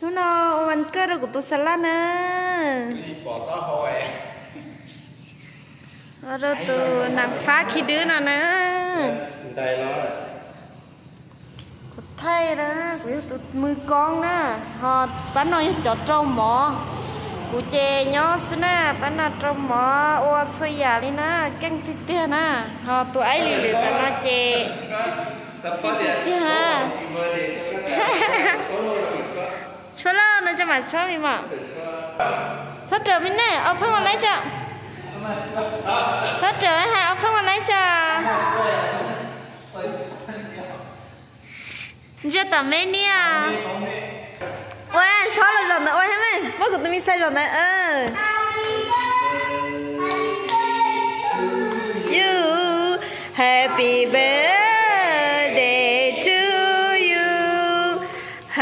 Hnub no ua vas kawj rau kuv tus xav laj na. Ua rau tus nam fab khi dwb no na. Kuv thaij na, kuv yog tus mws koob na, ho pab no yog cov rau mov. Kuv ces nyob xwb na, pab no rau mov ua txhua yam li na, keej tiag tiag na. Ho tus aib li lwm tam no ces keej tiag tiag na. Tshuab lauj, no tso mam tshuab me mom. Txhob rawm me ne, au pheej ua laib tso. Txhob rawm hais au pheej ua laib tso. Ntsia tom me niam. Ua thob los zaum ntawd ua thiab me, muab kuv tus me xais zaum ntawd. You, happy birthday to you.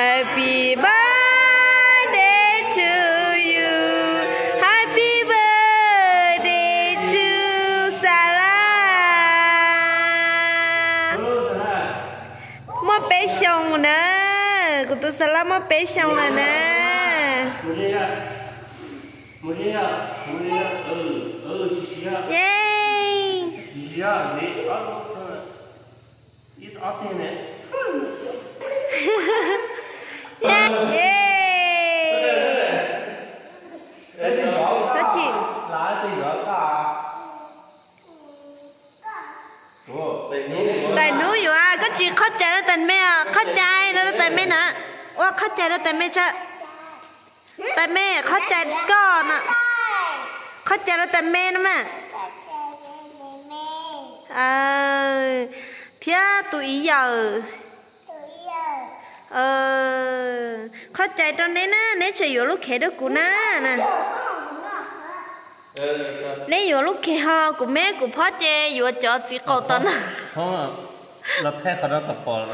Happy birthday to you. Happy birthday to Xas Laj. Muaj peb xyoos na, kuv tus Xas Laj muaj peb xyoos lawm na. Yeej. Yeej. Txhob chim. Tais hnub yuav, koj tsis qhov cai rau tais me os, qhov cai rau tais me na. Ua qhov cai rau tais me tso. Tais me, qhov cai koj no. Qhov cai rau tais me no mas. Thiab tus ib yawm. Qhov cai rau neb na, neb tseem yuav lub khev rau kuv na. Neb yuav lub khev ho kuv me kuv phob ces yuav cov txiv qaum tom no. Los thaij qhov no kom pom.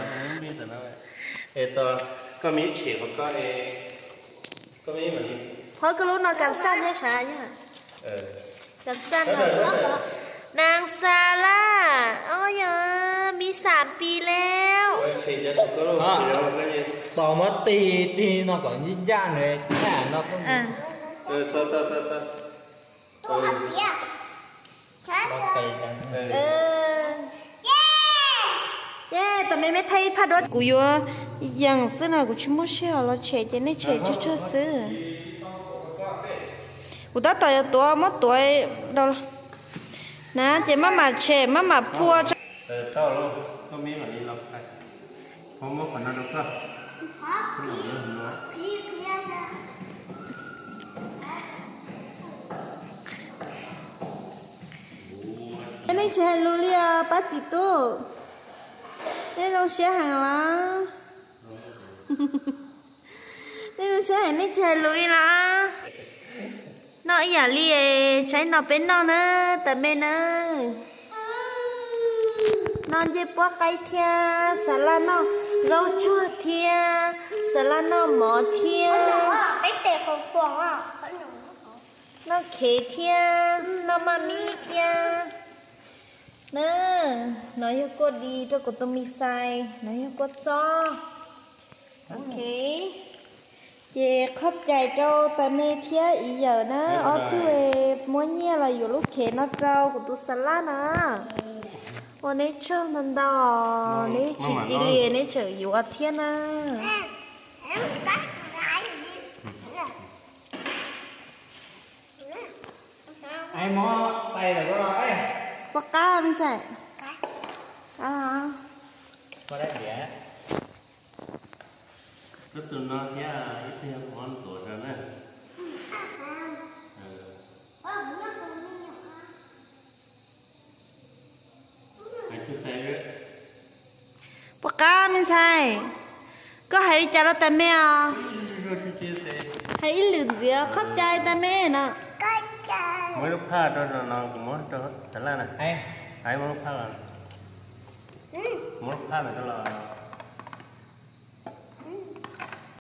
Koj me tshem qhov koj, koj me. Phob koj lub no kam xaj thiab sav yog. Kam xaj no. Nab Xas Laj, o yog mi xam pis lawm. Tos muab tig tig no kom ncaj ncaj nws thaj no. Ces tam me me thaij ib phaj duab, kuv yuav yees xwb na, kuv tsis muaj sij hawm los tshem ces nej tshem tsuag tsuag xwb. Kuv tab tom yuav tuav, muab tuav rau na, ces maj mam tshem maj mam phua tso. Nej tsis hais lus li os pab txiv tub. Nej zoo siab heev los? Nej zoo siab heev nej tsis hais lus li los? Noj ib yam li tsaib no peb noj na, tais me na. Noj ncej puab qaib thiab, Xas Laj noj zaub tsuag thiab, Xas Laj noj mov thiab. Noj khev thiab, noj maj mib thiab. Na, no yog kuaj di rau kuv tus me xais, no yog kuaj txob. Ok, ces qhov cai rau tais me thiab ib yawm na, ob tug muab nyiaj los yuav lub khev no rau kuv tus Xas Laj na. Ua neb tsaug ntau ntau, neb tsis cia li neb tseem yuav thiab na. Puas qab me ntxhais? Tus no thiab ib tug yog kuv ntxuav rau na. Puas qab me ntxhais? Koj hais li cas rau tais me os? Hais ib lwm ntxiv, qhov cai tais me no. Muab lub phaj rau no, kuv muab rau Xas Laj na. Hais muab lub phaj los. Muab lub phaj no rau los.